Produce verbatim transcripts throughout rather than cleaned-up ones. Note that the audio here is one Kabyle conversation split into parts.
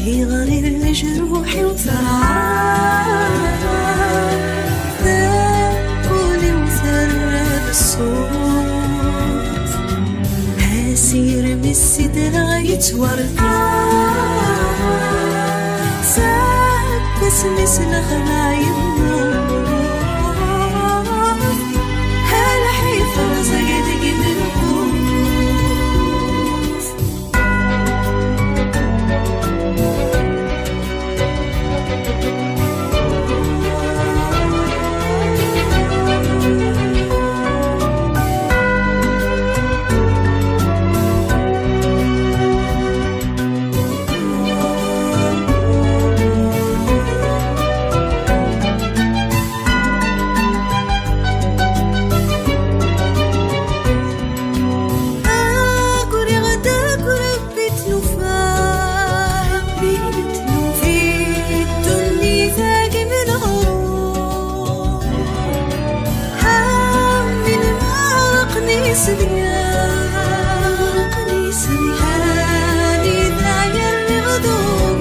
Iɣer i d lejruḥ-iw terɛa, taquli-w terra d ṣṣut. Asirem i sidreɣ yettwarka, seg wasmi s lexla yemmut. Lḥif rẓag deg lqut. Aguriɣ-d akk Rebbi tlufa, Rebbi tlufa, di ddunit-agi menɣur. Amin aqni sdya, aqni sdya, anida yerriɣ d ugur.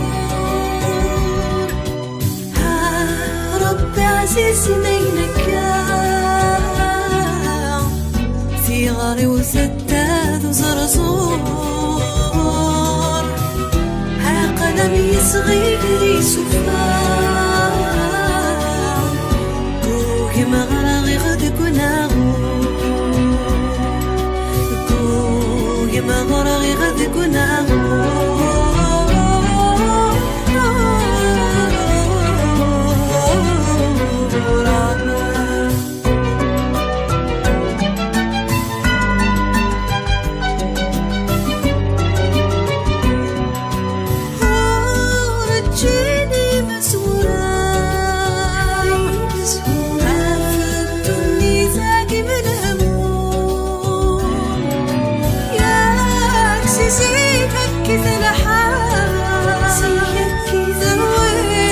Ah, Rebbi ɛzizen ayen akka, tiɣri-w tedda d uẓerẓur. Aql-am yesɣigri s ufan, gugem ɣraɣ-iɣ deg unaɣur. Gugem ɣraɣ-iɣ deg unaɣur. Ur ǧǧin imezwura ɣef ddunit-agi menhmum. Yak si zik akkit lḥal, terwi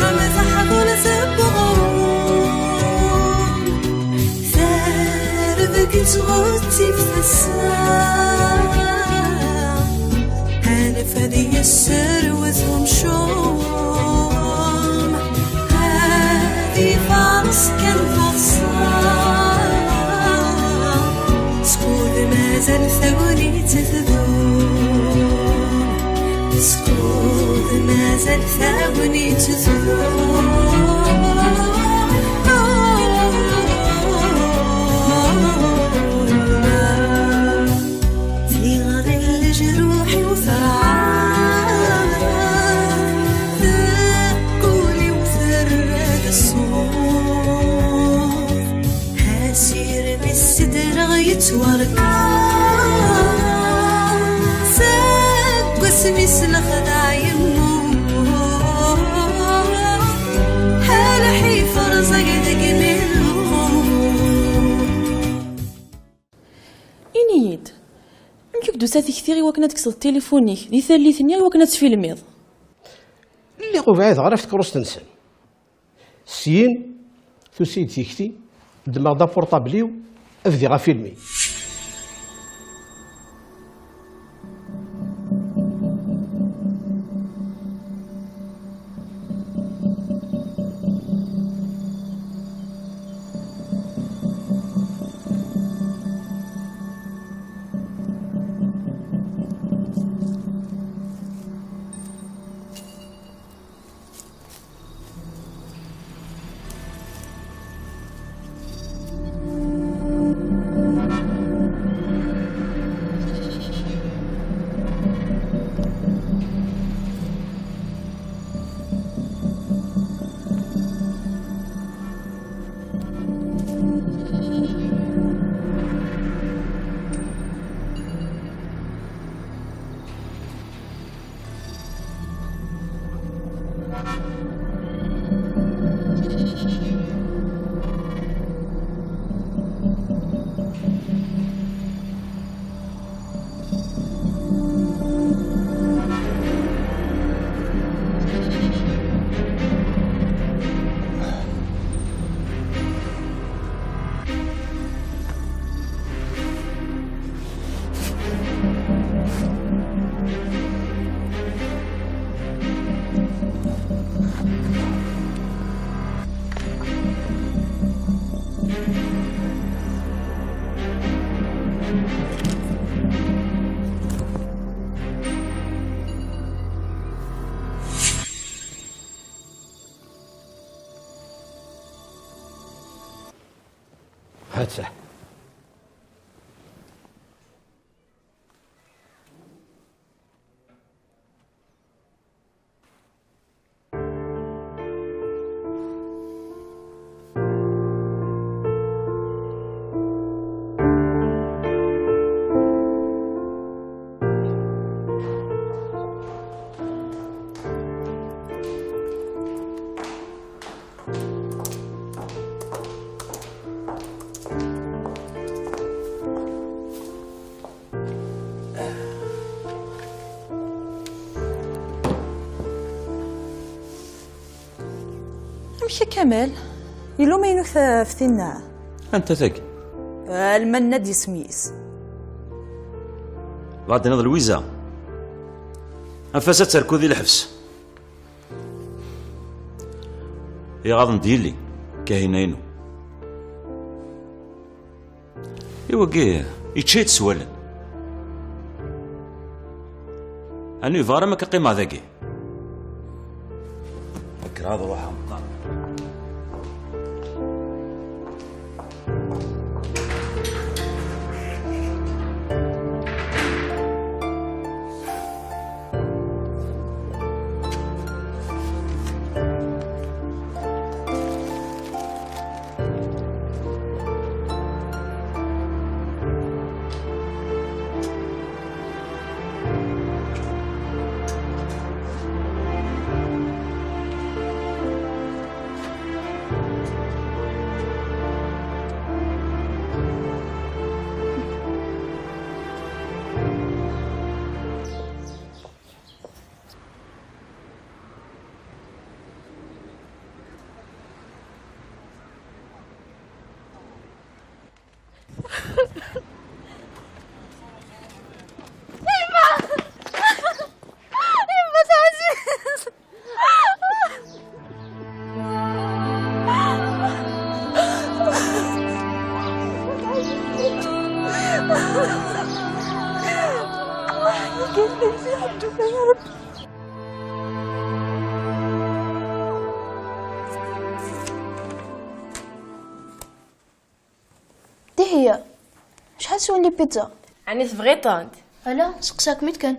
rrmet ḥdul s uɣrum. Tarbeggett ɣezzifet ass-a, anef ad yesserwet umcum, ad ifares kan taḍsa. Skud mazal tagnit tdum, skud mazal tagnit tdum. Tiɣri n lejruḥ-iw terɛa, taquli-w terra-d ṣṣut. Asirem i s-ddreɣ yettwarka, seg wasmi s lexdeɛ yemmut. Lḥif rẓag deg lqut. Ini-yi-d, amek i k-d-tusa tikti i wakken ad tekkseḍ tilifun-ik di tallit-nni i wakken ad tfilmiḍ? Lliɣ ur bɛideɣ ara ɣef tkeṛṛust-nsen. Syin, tusa-yi-d tikti, ddmeɣ-d apurṭabl-iw, bdiɣ afilmi. Ḥaca. Amek a Kamal? Yella umaynut ɣef tinna? Anta tagi? Almanna d isem-is. Bɣa d-tiniḍ Lwiza? Anef-as ad terku di lḥebs. Iɣaḍen d yelli, Kahina-inu. I wagi, yečča-yi-d s wallen. Anu yebɣa ara ma k-qqimeɣ dagi? Kkreɣ ad ruḥeɣ meqqar. Dihiya, acḥal swan lipizza? Ɛni tebɣiḍ-tent? Ala, seqsaɣ-kem-id kan.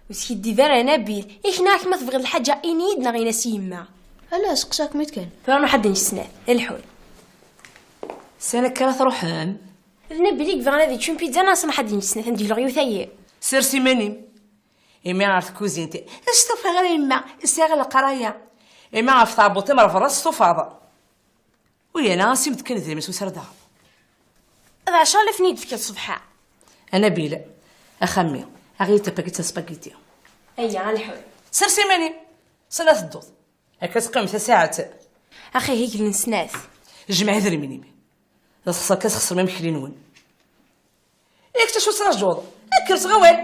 Ur skiddib ara a Nabil, i k-nniɣ-ak ma tebɣiḍ lḥaǧa ini-yi-d neɣ ini-as i yemma. Ala, seqsaɣ-kem-id kan. Tura nruḥ ad d-nečč snat, lḥu. Sani akka ara truḥem? D Nabil i yebɣan ad yečč une pizza neɣ nruḥ ad d-nečč snat, ad m-d-gleɣ yiwet-ayi. Sers iman-im. Imi ɣer tkuzint, ur stufaɣ ara yemma, sɛiɣ leqraya. Imi ɣef tɛebbuḍt-im ɣer berra testufaḍ. Uyana, as-im-d kan idrimen s usardaɣ. D ɛecra alaf i yi-d-tefkiḍ ṣṣbeḥ-a. A Nabil, axxam-i, aɣ-iyi-d tapagit n spaghetti. Ayya, a lḥu. Sers iman-im, sani ad tedduḍ. Akka teqqim tasaɛet. Axi, glen snat. Jmeɛ idrimen-im. D xeṣṣer kan txeṣrem imekli-nwen. Yak acu tettṛaǧuḍ? Kker s ɣawal!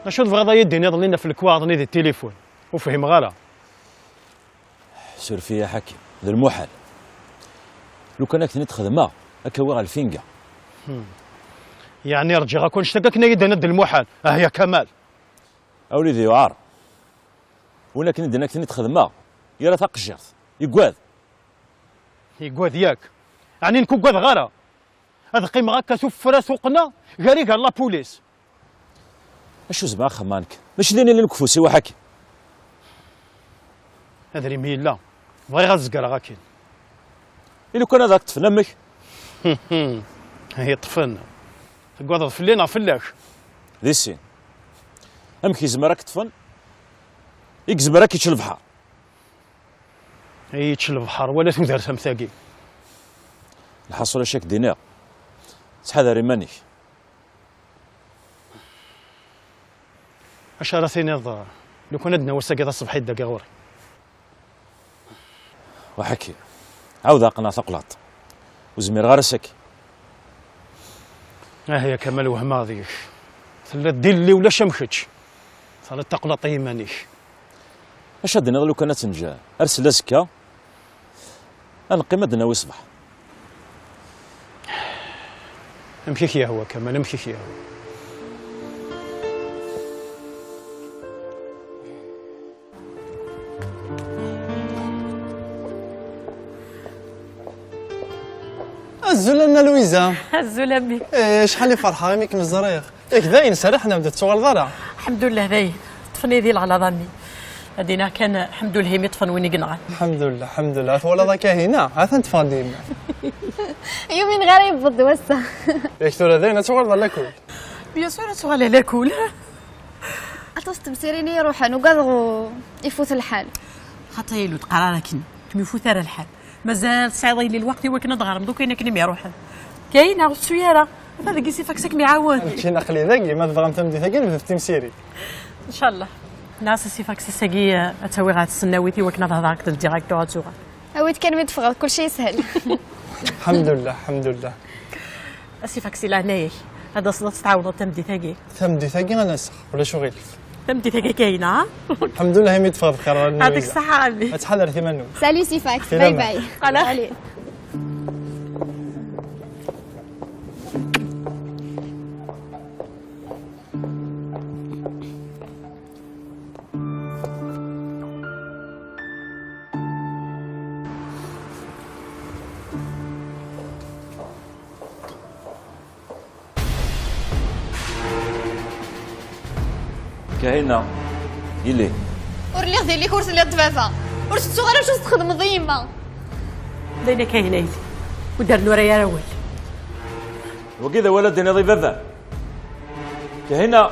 Acu tebɣiḍ ad yi-d-tiniḍ lli ɣef lekwaɣeḍ-nni di tilifun? Ur fhimeɣ ara. Suref-iyi a Ḥakim, d lmuḥal. Lukan akken i d-xedmeɣ, ad k-awiɣ ɣer lfinga. Hmm. Yeɛni rǧiɣ akk annect-agi akken ad yi-d-tiniḍ d lmuḥal. Ah ya Kamal. A wlidi yuɛer. Win akken i d-nniɣ akken i d-xedmeɣ, yerra taqejjirt. Yeggad. Yeggad yak. Ɛni nekk ugadeɣ ara? Ad qqimeɣ akka tuffra tuqqna gar-i gar la police. Acu zemreɣ axemma nekk? Mačči d ayen yellan deg ufus-iw a Ḥakim. Adrim yella. Bɣiɣ ad zegreɣ akin. I lukan ad ak-ṭṭfen amek? Yeṭṭfen. Teggadeḍ fell-i neɣ fell-ak? Di sin. Amek yezmer ad k-ṭṭfen? I yezmer ad k-yečč lebḥer? Yečč lebḥer wala tudert am tagi. Lḥaṣul acu ak-d-iniɣ, ttḥadar iman-ik. Acu ara tiniḍ lukan ad d-nawi ass-agi taṣebḥit dagi ɣur-i? Waḥaki, Ɛawdeɣ qqneɣ taqlaṭ. Ur zmireɣ ara ass-agi. Ah ya Kamal, wehmeɣ deg-k. Telliḍ d ilelli ulac am kečč. Terriḍ taqlaṭ i yiman-ik. Acu ad d-tiniḍ lukan ad tenǧer? Arsel azekka. Ad neqqim ad d-nawi ṣṣbeḥ. Amek i k-yehwa Kamal, amek i k-yehwa? Azul a Nna Lwiza. Azul a mmi. Eh, acḥal i ferḥeɣ imi kem-ẓriɣ. Yak dayen, serrḥen-am-d, ur tettuɣaleḍ ara. Lḥemdullah, dayen. Ṭṭfen-iyi di leɛlaḍa-nni. Ad iniɣ kan, lḥemdullah, imi ṭṭfen win i yenɣan. Lḥemdullah, lḥemdullah. Twalaḍ a Kahina? Ha-t-an ṭṭfeɣ-d yemma. Yumin ɣer yewweḍ wass-a. Yak tura dayen, ad tuɣaleḍ a lakul. Bien sûr, ad tuɣal a lakul. Aṭas n temsirin i iruḥen, ugadeɣ u-, ifut lḥal. Xaṭi, ur d-qqar ara akken, kem ifut ara lḥal. Mazal tesɛiḍ yelli lweqt i wakken ad d-ɣrem, d ayen akken i m-iruḥen. Kahina, ur tettu ara. Ata deg isifaks ad kem-iɛawen. Nekkin aql-i dagi, ma tebɣam tameddit-agi, nebdet timsirin. Ncallah. Nniɣ-as asifaks ass-agi, eh, ad t-awiɣ ɣer tesnawit i wakken ad hedreɣ akked le directeur ad tuɣal. Awi-d kan mi d-teffɣeḍ, kulci yeshel. Lḥemdullah, lḥemdullah. Asifaks i leɛnaya-k, ad d-taseḍ ad tt-tɛawneḍ tameddit-agi. Tameddit-agi ad n-aseɣ, ulac uɣilif. Tameddit-agi kan, ha? Lḥemdullah imi d-teffɣeḍ bxir a Lwiza. Yeɛṭik ṣṣeḥḥa a mmi. Ad tḥadret iman-nwen. Salut Sifax, bye bye. Allez. Kahina, yelli. Ur lliɣ d yelli-k, ur telliḍ d baba. Ur tettuɣ ara acu txedmeḍ i yemma. D ayen akka, Kahina, yelli. Ur d-rnu ara awal. Wagi d awal ad d-tiniḍ i baba. Kahina.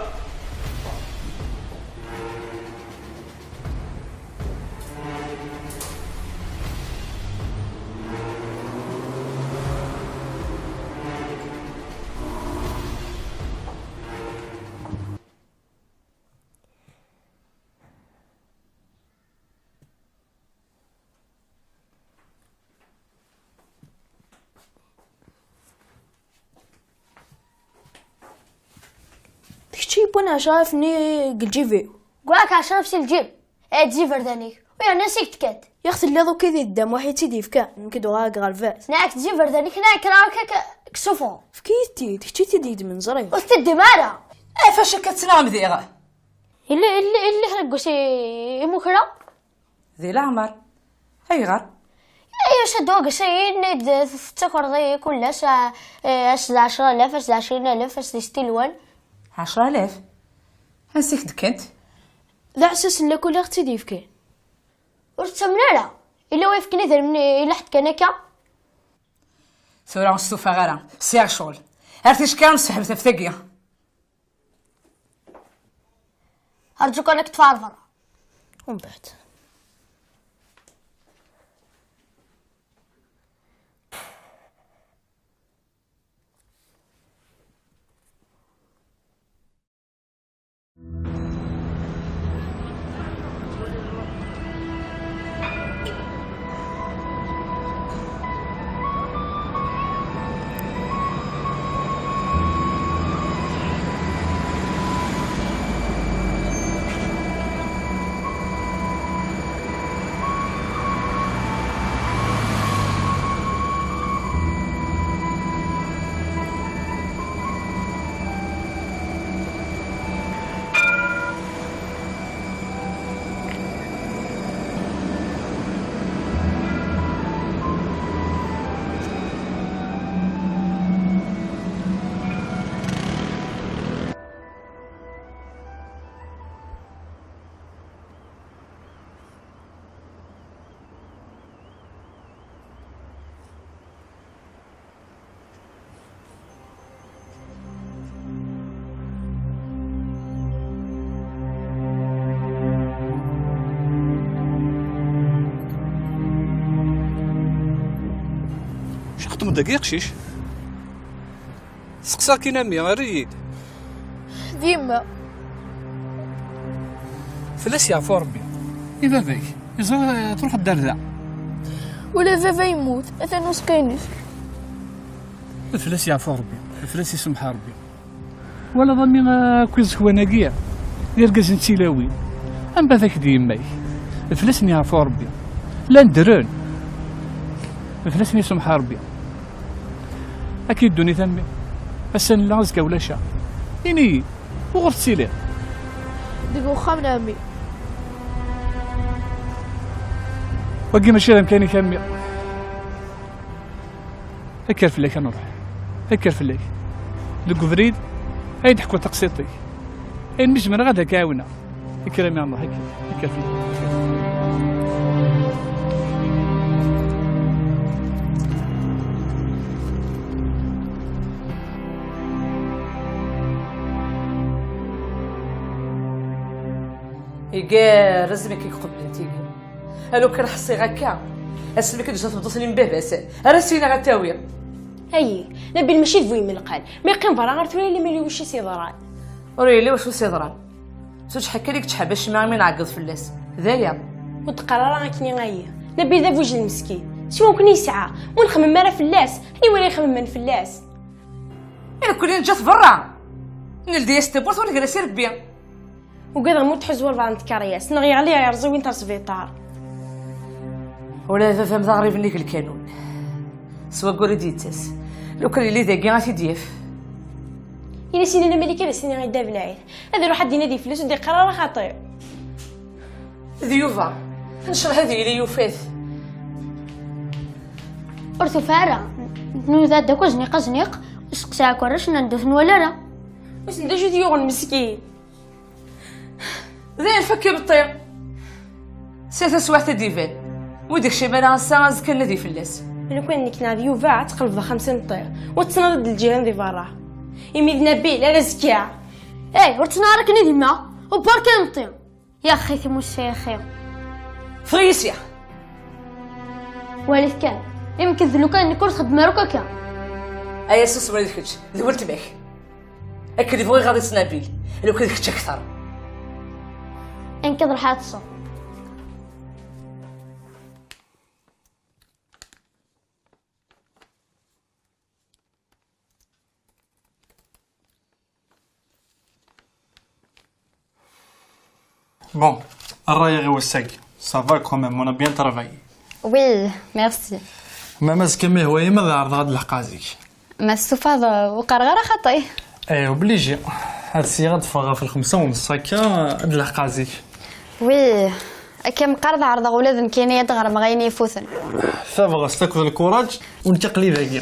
D kečč i yewwin ɛecra alef-nni deg lǧib-iw? Ggwaɣ-ak ɛecra alef si lǧib. Ɛeddi iberdan-ik, u yerna seg-d kan. Yak telliḍ uki di ddam waḥi i tt-id-yefkan, nekk d-uɣaleɣ ɣer bas. Nɛak-d iberdan-ik, nɛak kra akka k-, k-sufɣeɣ. Efk-iyi-t-id, d kečč i tt-id-yeddmen, ẓriɣ. Ur t-teddim ara. Af acu akka ttnaɣem diɣ? Yella, yella, yella ḥraggus i, i mukra? Di leɛmer. Ayɣer? Ay, acu d wagsayen i d-tettakreḍ i kul ass, a, a, ass d ɛecra alaf, ass d ɛecrin alaf, ass di stilwan? Ɛecra alaf? Ansi k-d-kkant? D aɛessas n lakul i ɣ-tt-id-yefkan. Ur tettamen ara. Yella wa yefken idrimen i, i lḥedd kan akka? Tura ur stufaɣ ara. Sɛiɣ ccɣel. Ar ticki ara nseḥbet ɣef tagi. Rǧu kan ad k-ṭṭfeɣ ɣer berra. Umbeɛd. Acu xeddmeḍ dagi, aqcic? Seqsaɣ-k-in a mmi, err-iyi-d. D yemma. Fell-as yeɛfu Rebbi. I baba-k, iẓra, eh, truḥ-d ar da. Ula d baba yemmut, atan uskaynis. Fell-as yeɛfu Rebbi, fell-as isemḥ Rebbi. Walaḍ a mmi akk iẓekwan-agi d irgazen d tilawin. Anda d ak-d yemma-k? Fell-asen yeɛfu Rebbi. Llan ddren. Fell-asen isemḥ Rebbi. Akka i ddunit a mmi. Ass-a nella, azekka ulac-aɣ. Ini-yi, wuɣur tettiliḍ? Deg uxxam n ɛemmi. Wagi mačči d amkan-ik a mmi. Kker fell-ak ad nruḥ. Kker fell-ak. Deg ubrid ay d-ḥkuɣ taqsiṭ-ik. Ayen mi zemreɣ ad ak-ɛawneɣ. Kker a mmi ad nruḥ, kker. Kker fell-ak. Igerrez mi k-iqeblen tigi. A lukan ḥṣiɣ akka, asmi k-id-tejja tmeṭṭut-nni n baba-s, ar as-iniɣ ad tawi. Ayi, Nabil mačči d bu imelqan, ma yeqqim berra ar tura yella ma yella wacu i s-yeḍran. Ur yelli wacu i s-yeḍran. S ucḥal kan i yettḥab acemma imi nɛeggeḍ fell-as. D aya. Ur d-qqar ara akken ayi. Nabil d abujad meskin. Siwa nekkni yesɛa. Ur nxemmem ara fell-as. Aniwa ara ixemmen fell-as? I nekkni neǧǧa-t berra. Neldi-as tawwurt ur negri s irebbi. Ugadeɣ ma ur tḥuzu walbeɛḍ n tkeryas, neɣ yeɣli yerẓi win ɣer sbiṭar. Ula d baba-m d aɣrib nnig lkanun. S waggur i d-yettas. Lukan yelli dagi, ad t-id-yaf. Ini-as i Nna Malika ad as-tini i Dda Belɛid. Ad iruḥ ad d-inadi fell-as, ur d-iqqar ara xaṭi. D Yuba. Necreḥ ad yili yufa-t. Ur tufi ara. Tnuda-d akk azniq, azniq, useqsi akk arrac, nnan-d ur ten-wala ara. Wissen d acu i t-yuɣen meskin. D ayen fakk imeṭṭi. Sya taswiɛt ad d-iban. Wi d-ikcem ara ass-a, azekka ad nadi fell-as. Lukan nekk neɣ d Yuba, ad tqelbeḍ axxam s imeṭṭi. Ur tettnaɣ d lǧiran di berra. Imi d Nabil, ar azekka. Eh, ur ttnaɣ ara akken i d yemma. U berka imeṭṭi. Yaxxi timussa yaxxi. Ffeɣ-iyi sya. Walit kan. Imekk d lukan nekk ur txeddem ara akk akka. Aya susem ula d kečč, d weltma-k. Akken i bɣiɣ ad ittnabil, lukan d kečč akteṛ. Nekk ad ruḥeɣ ad ṭṭseɣ. Bon, ṛṛay-iw i wass-agi. Ça va quand même, on a bien travaillé. Oui, merci. Ma mazekka ma yehwa-yam ad ɛerḍeɣ ad lḥeqeɣ zik. Ma testufaḍ, ur qqareɣ ara xaṭi. Eh, obligé. Ad syiɣ ad ffɣeɣ ɣef lxemsa u nṣ akka, ad lḥeqeɣ zik. Oui, akka meqqar ad ɛerḍeɣ ula d nekkini ad ɣermeɣ ayen yifuten. Tabɣest akked lkuṛaǧ, u nekk aql-i dagi.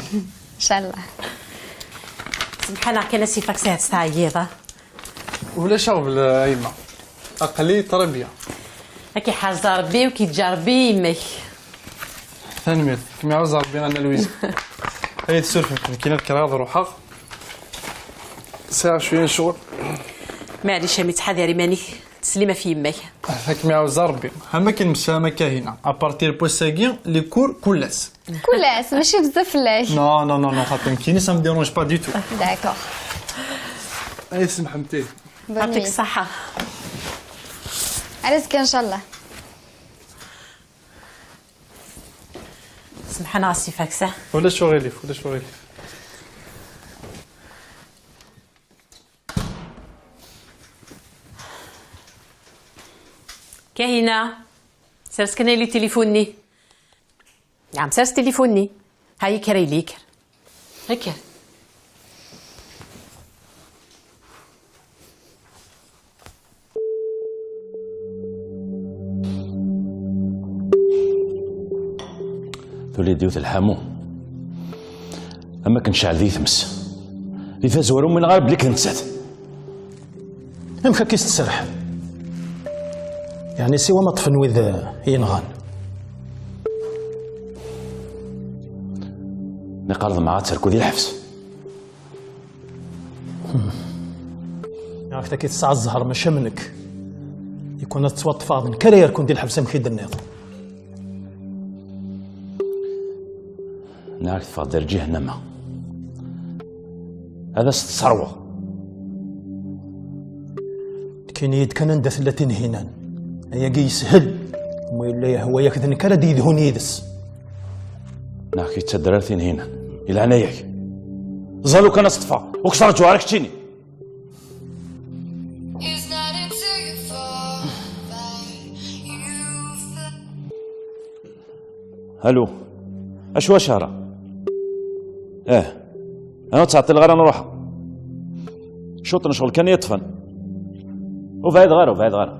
Ncallah. Semḥ-aneɣ kan a Si Faksa, ad tɛeyyiḍ, ah? Ulac aɣbel a yemma. Aql-i très bien. Ad k-iḥrez Ṛebbi u k-iǧǧa Ṛebbi i yemma-k. Tanemmirt. Kem-iɛuzz Ṛebbi a Nna Lwiza. Ay tsurfemt, nekkini ad kkreɣ ad ruḥeɣ. Sɛiɣ cwiya n ccɣel. Maɛlic a mmi, ttḥadar iman-ik. Teslim ɣef yemma-k. Ad kem-iɛuzz Ṛebbi. Am akken msefham a Kahina. À partir n wass-agi, les cours kul ass. Kul ass, mačči bezzaf fell-ak. Non, non, non, non, xaṭi nekkini, ça me dérange pas du tout. D'accord. Ay, semḥemt-iyi. Bonne nuit. Yeɛṭik ṣṣeḥḥa. Ar azekka, ncallah. Semḥ-aneɣ a Si Faksa. Ulac uɣilif, ulac uɣilif. Kahina, sers kan a yelli tilifun-nni. Naɛam, sers tilifun-nni. Ha, yekker a yelli, yekker. Yekker. Tuli-d yiwet lḥamu. Am akken tecɛel di tmes. Di tazwara umineɣ ara belli d nettat. Amek akka i s-tserrḥem? Yeɛni siwa ma ṭṭfen wid, eh, yenɣan. Niqal ḍemɛeɣ ad terku di lḥebs. Nniɣ-ak-d akka tesɛa zzher mačči am nekk. Ikun ad tettwaṭṭfeɣ d nekk ara yerkun di lḥebs amek i d-tenniḍ. Nniɣ-ak teffeɣ-d ar ǧihennama. Ad as-tesserweḍ. Ttini-yi-d kan anda tella Tinhinan. Ayagi yeshel. Ma yella yehwa-yak d nekk ara d-yedhun yid-s. Neɣ kečč d tadrart-in hinan. Di leɛnaya-k. Ẓẓal kan ad s-ṭṭfeɣ. Ur k-ttṛaǧuɣ ara keččini. Alu. Acu a Cahra? Eh. Ur ttɛeṭṭileɣ ara nruḥ. Cwiṭ n ccɣel kan i yeṭṭfen. Ur bɛideɣ ara, ur bɛideɣ ara.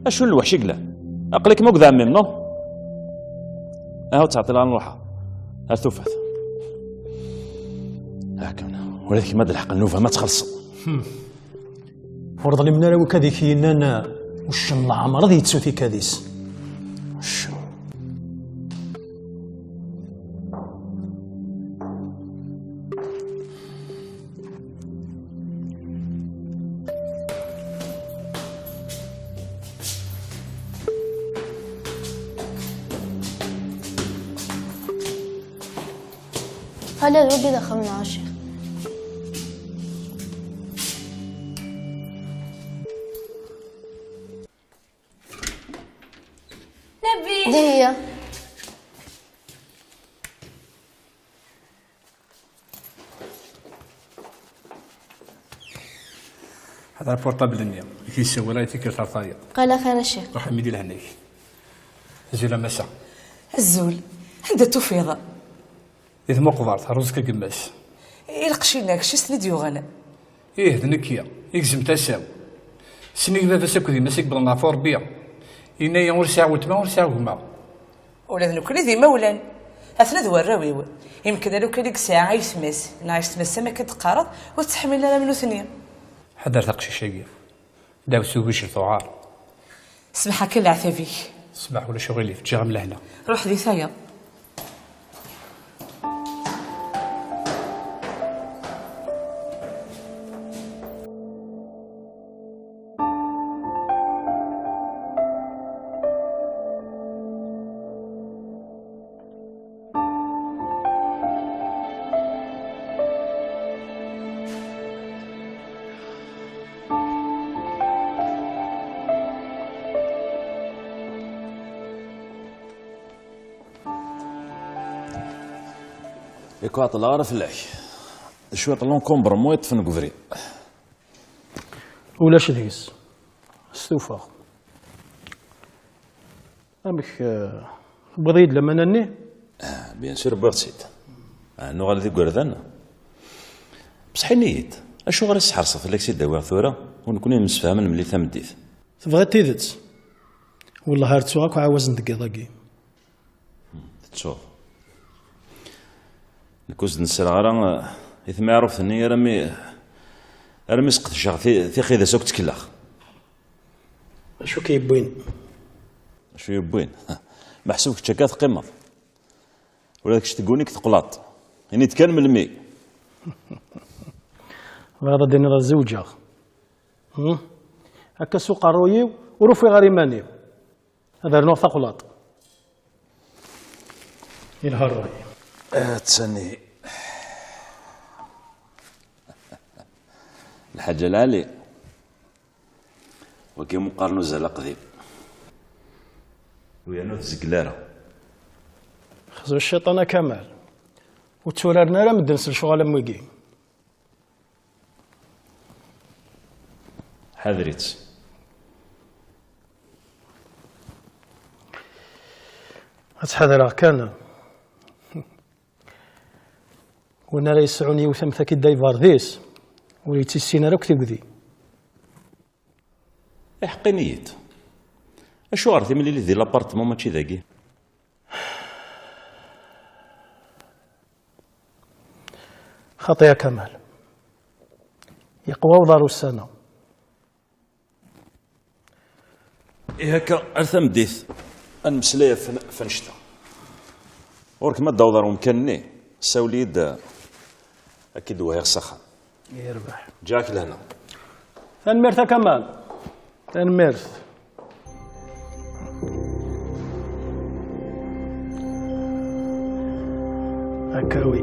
Acu n lweḥc i yellan? Aql-ikem akked ɛemmi-m, non? Aha, ur ttɛeṭṭil ara nruḥ. Ar tufat. Akken, ula d kemm ad lḥeq nnuba ma txellṣeḍ. Ur ḍlimen ara wakk ad ik-yennan, uh, uccen n leɛmer ad yettu tikad-is. Uccen. Hala d wagi d axxam-nneɣ, a ccix. Nabi! Dihya. Ḥader apurṭabl-nni, i k-yessawal ay tikkelt ar tayeḍ. Qala xir a ccix. Ruḥ imi di leɛnaya-k. Azul a Massa. Azul. Anda tufiḍ? Di tmuqbert, rruz-k a gma-s. I lqecc-inek, ccist-nni d-yuɣen? Ih, d nekki. Igzem tasa-w. Sennig baba-s akked yemma-s i yewwḍen ɣef urebbi. Yenna-yi ur sɛiɣ weltma, ur sɛiɣ gma. Ula d nekkni d imawlan. Atna d warraw-iw. Imken alukan i yesɛa ayetma-s, neɣ ayetma-s am akken d-teqqareḍ, ur ttḥemmil ara am nutni. Ḥader taqcict-agi. Ddaw s ubicel tuɛar. Smeḥ akken leɛtab-ik. Smeḥ ulac uɣilif, ǧǧiɣ-am lehna. Ruḥ di tayeḍ. Yak ur ɛeṭṭleɣ ara fell-ak. Cwiṭ n l'encombrement i ṭṭfen deg ubrid. Ulac deg-s. Stufaɣ. Amek, eh, tewwiḍ-iyi-d lamana-nni? Ah, bien sûr, wwiɣ-tt-id. Ah, nuɣal d igerdan. Bṣeḥ ini-yi-d, acuɣer i sḥerseɣ fell-ak si d-awiɣ tura, u nekkni nemsefhamen mliḥ tameddit? Tebɣiḍ tidet? Wellah ar ttuɣ akk ɛawazen deg iḍ-agi. Tettuḍ. Nekk ur s-d-nessreɣ ara, eh, i tmiɛruft-nni armi, armi sqedceɣ ti-, tixidas akk ttkelleɣ. Acu k-yewwin? Acu yewwin? Meḥsub kečč akka teqqimeḍ. Ula d kečč tegguni-k teqlaḍ. Ini-d kan melmi. Tebɣiḍ ad d-tiniḍ ad zewǧeɣ? Hmm? Akka s uqerruy-iw, ur ufiɣ ara iman-iw. Ad rnuɣ taqlaḍt. Yelha ṛṛay. Attan-i. Lḥaǧa lɛali. Wagi meqqar n uzal aqdim. U yerna ur tzeggel ara. Xzu cciṭan a Kamal. Ur tturaren ara medden s lecɣal am wigi. Ḥader-itt. Ad ttḥadareɣ kan. Win ara yesɛun yiwet am takidda iberdis, ur yettissin ara akk tigdi. Iḥeqqin-iyi-d. Acuɣer timlilit di l'apartment mačči dagi? Xaṭi a Kamal. Yeqwa uḍar ussan-a. Ihi akka, ar tameddit, ad nemmeslay ɣef, ɣef annect-a. Ɣur-k ma d-taweḍ ar umkan-nni, ssawel-iyi-d, ad k-id-wehhiɣ s axxam. Yerbeḥ. Ǧǧiɣ-ak lehna. Tanemmirt a Kamal. Tanemmirt. Akka wi.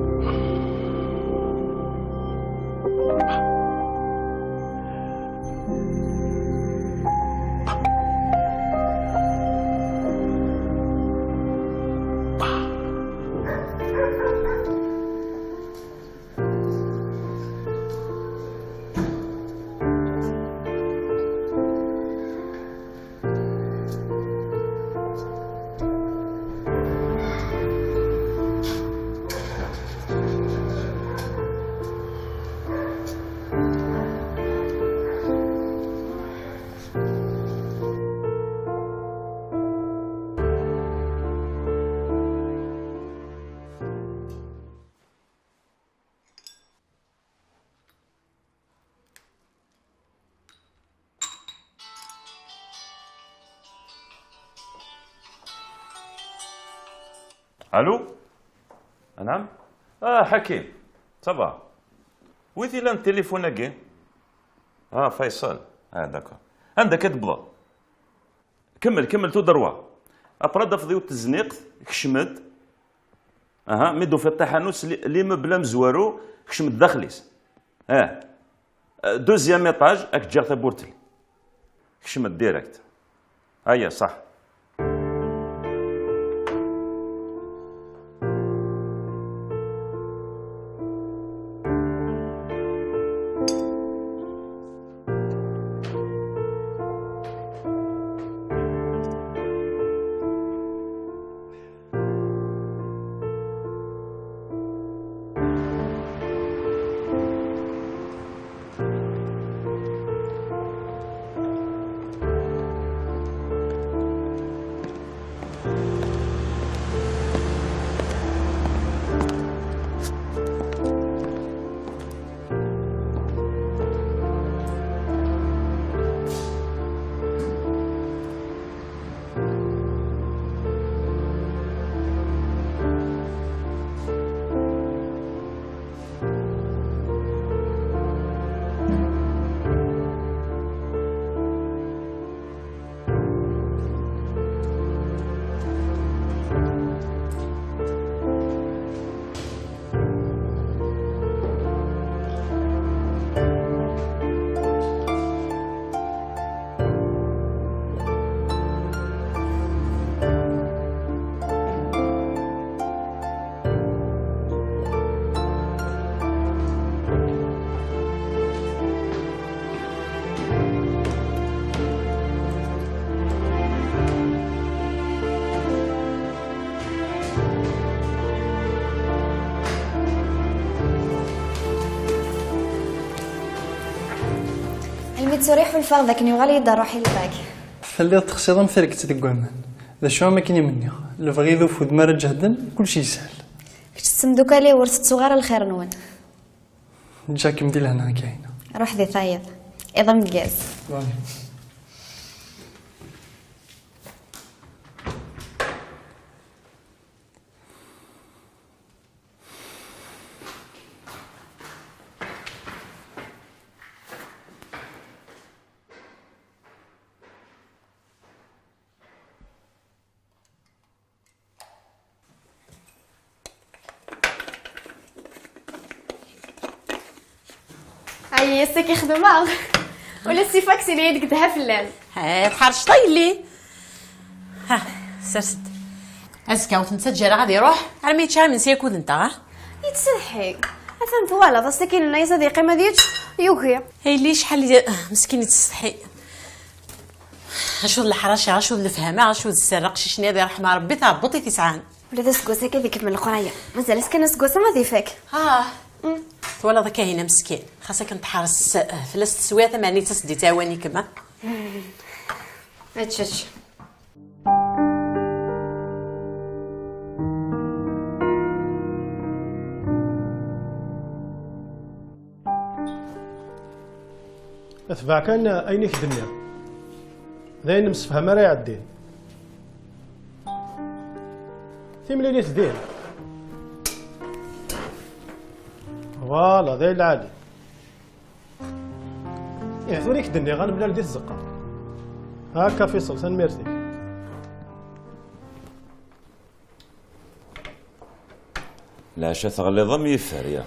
Allô? Anɛam? Ah, Ḥakim, ça va? Wi t-ilan tilifu-agi? Ah, Faysal. Ah, d'accord. Anda akka d-wwḍeɣ? Kemmel, kemmel tout droit. Après, ad tafeḍ yiwet tezniqt, kcem-d. Aha, mi d-tufiḍ taḥanut, li- l'immeuble amezwaru, kcem-d daxel-is. Ah. Deuxième étage, ad k-ǧǧeɣ tawwurt-nni. Kcem-d direct. Aya, ṣaḥ. Almi tturiḥ ḥulfaɣ d akken yuɣal-iyi-d ṛṛuḥ i lbak. Telliḍ texsiḍ am targett deg waman. D acu am akken i m-nniɣ? Lebɣi d ufud mi ara ǧehden, kullec yeshel. Kečč d temdukal-iw, ur tettuɣ ara lxir-nwen. Ǧǧiɣ-kem di lehna a Kahina. Ruḥ di tayeḍ. Iḍ ameggaz. Bye. Ay, ass-agi xedmeɣ. Ula s ifaksini i deg dha fell-am. Eh, tḥerceḍ a yelli. Ha, sers-d. Azekka ur t-nettaǧǧa ara ad iruḥ armi yečča imensi akud-nteɣ, ah? Yettsetḥi. Atan twalaḍ, ass-agi nenna-yas ad yeqqim ad yečč, yugi. A yelli, acḥal i, meskin yettsetḥi. Acu d leḥraca, acu d lefhama, acu d sser aqcic-nni ad iṛḥem Ṛebbi, taɛebbuḍt i t-isɛan. Ula d aseggas-agi ad ikemmel leqraya. Mazal-as kan aseggas-a ad ifak. Ah. Mm. Twalaḍ akka hina meskin. Xas akken tḥeṛes, eh, fell-as teswiɛt, meɛni d taseddit i ɛwan-ikem, ah? Mm. Ečč, ečč. Tbeɛ kan ayen i k-d-nniɣ. D ayen nemsefham ara iɛeddin. Timlilit din. Voilà, d ay lɛali. Ih, tura i k-d-nniɣ ad nemlal di tzeqqa. Akka Fiṣel, tanemmirt-ik. Leɛca teɣliḍ am yifer, ya.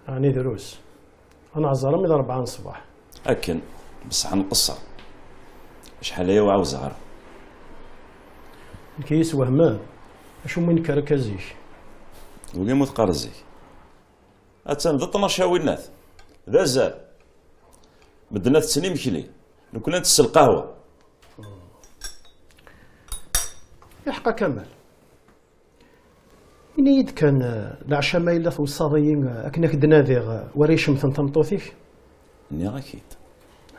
Ɛni drus? Ad nehẓer armi d ṛebɛa n ṣṣbeḥ. Akken, beṣṣeḥ nqeṣṣer. Acḥal aya ur ɛawzeɣ ara. Nekk yeswehman. Acu mi nekker akka zik? Wigi mu teqqar zik. Attan d ṭnac a winnat. D azal. Medden ad tetten imekli. Nekkni ad ntess lqahwa. Iḥeqqa Kamal. Ini-yi-d kan, eh, leɛca ma yella twessaḍ-iyi, eh, akken ad k-d-nadiɣ, eh, war icemten tameṭṭut-ik? Nniɣ-ak-id.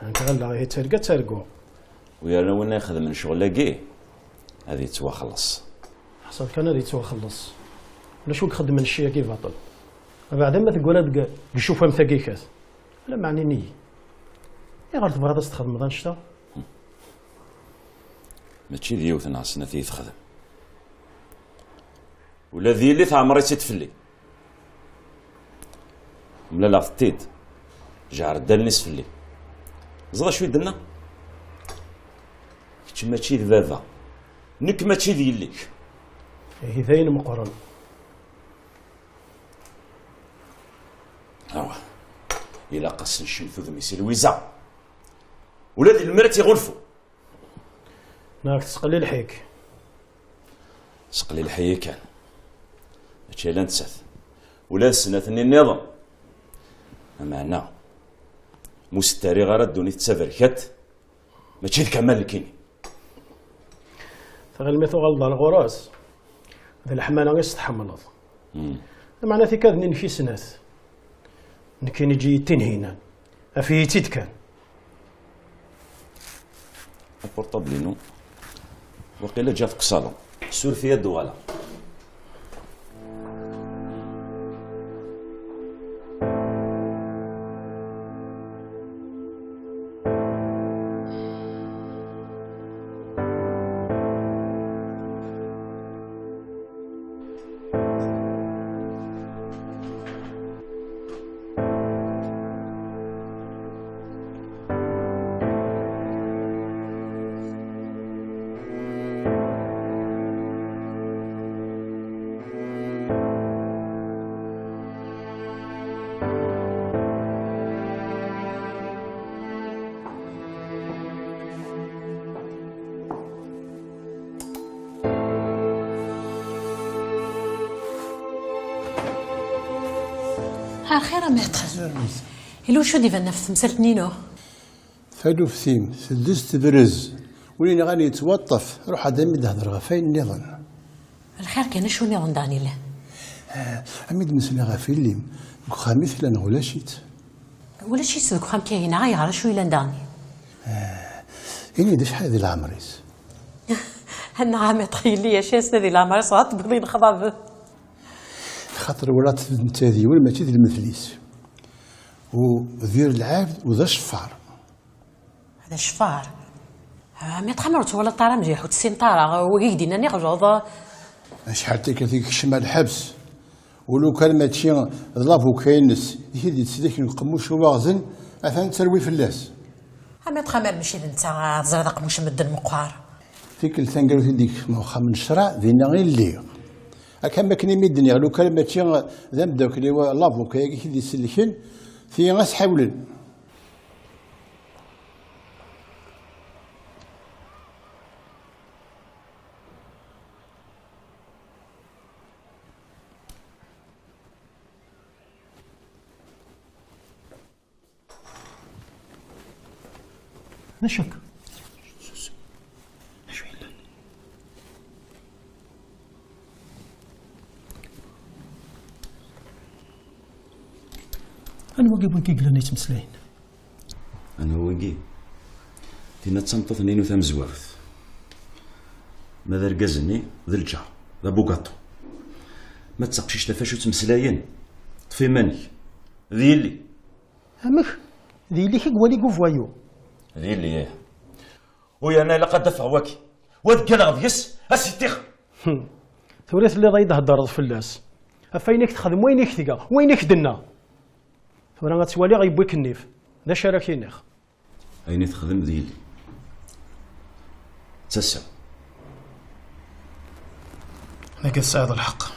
Nekk ɣelleɣ ihi d targa ad targu. U yerna win ixedmen ccɣel-agi, ad yettwaxelleṣ. Ḥṣel kan ad yettwaxelleṣ. Ulac wi ixeddmen cci-agi baṭel. Abeɛda ma teggura deg, deg ccufam-tagi kat. Ala meɛna ini-yi. Ayɣer tebɣiḍ ad s-txedmeḍ annect-a? Mačči d yiwet neɣ snat i yi-texdem. Ula d yelli teɛmer-itt-id fell-i. Mlaleɣ-t-id. Jɛer-d allen-is fell-i. Ẓer acu i d-tenna? Kečč mačči d baba. Nekk mačči d yelli-k. Ihi d ayen meqqren. Awa. Ilaq ad s-ncem tudem-is i Lwiza. Ula d lemmer ad tt-iɣunfu. Neɣ tettqellileḥ-ik? Tettqellileḥ-iyi kan. Mačči ala nettat. Ula d snat-nni nniḍen. Ameɛna, mu s-ttariɣ ara ddunit d taberkat, mačči d Kamal nekkini. Tɣilem i tuɣaleḍ ar ɣur-s? D leḥmala i s-tḥemmleḍ. Lameɛna tikad-nni-inek i snat. Nekkini eǧǧ-iyi-d Tinhinan. Af-iyi-tt-id kan. Apurṭabl-inu. Waqila ǧǧiɣ-t deg usalon. Suref-iyi ad d-uɣaleɣ. Ha, xir a maître. Yella wacu d-ibanen ɣef temsalt-nni-inu? Taluft-im teddes tebrez. Win yenɣan yettwaṭṭef. Ruḥ ad am-d-hedreɣ ɣef wayen nniḍen. Lxir kan, acu nniḍen daɣen yellan? Ah, a mi d-nesla ɣef yelli-m, deg uxxam i tella neɣ ulac-itt? Ulac-itt deg uxxam, Kahina, ayɣer, acu yellan daɣen? Ah, ini-d acḥal di leɛmer-is? Annaɣ a maître, yelli-a acu-as di leɛmer-is, dɣa tewwiḍ inexḍaben. Xaṭer walaɣ-tt netta d yiwen, mačči d lmetl-is. U d yir lɛebd u d aceffar. D aceffar. Ah, maître Xamer, ur twalaḍ ara mliḥ, ur tessineḍ ara, wagi i k-d-yennan iɣelḍ. Acḥal tikkelt i yekcem ar lḥebs, u lukan mačči d lavuka-ines i t-id-yettselliken deg uqemmuc n waɣzen, atan tterwi fell-as. A maître Xamer, mačči d netta, ah, teẓriḍ aqemmuc n medden meqqar. Tikkelt taneggarut i d-yekcem uxxam n ccreɛ, dinna i lliɣ. Akka am wakken imi d-nniɣ, lukan mačči d ameddakel-iw lavuka-agi i t-id-isellken, tili ad s-ḥiwlen. D acu akka? D acu yellan? Anwa wigi wigi yellan yettmeslayen? Anwa wigi? Tinna d tameṭṭut-nni-inu tamezwarut. Ma d argaz-nni, d lǧar, d abugaṭu. Ma d taqcict ɣef acu ttmeslayen, ṭṭef iman-ik. D yelli. Amek? D yelli-k i iwali deg uvwayu? D yelli, ih. U yerna ilaq ad d-afeɣ waki. Wa ad ggaleɣ deg-s, ad s-iṭixer. Hm. Tura telliḍ ad yi-d-theddreḍ fell-as. Ɣef wayen i k-texdem, wayen i k-tga, wayen i k-d-tenna. Tura ad twaliɣ yewwi-k nnif. D acu ara k-iniɣ? Ayen i texdem d yelli. D tasa. Dagi tesɛiḍ lḥeqq.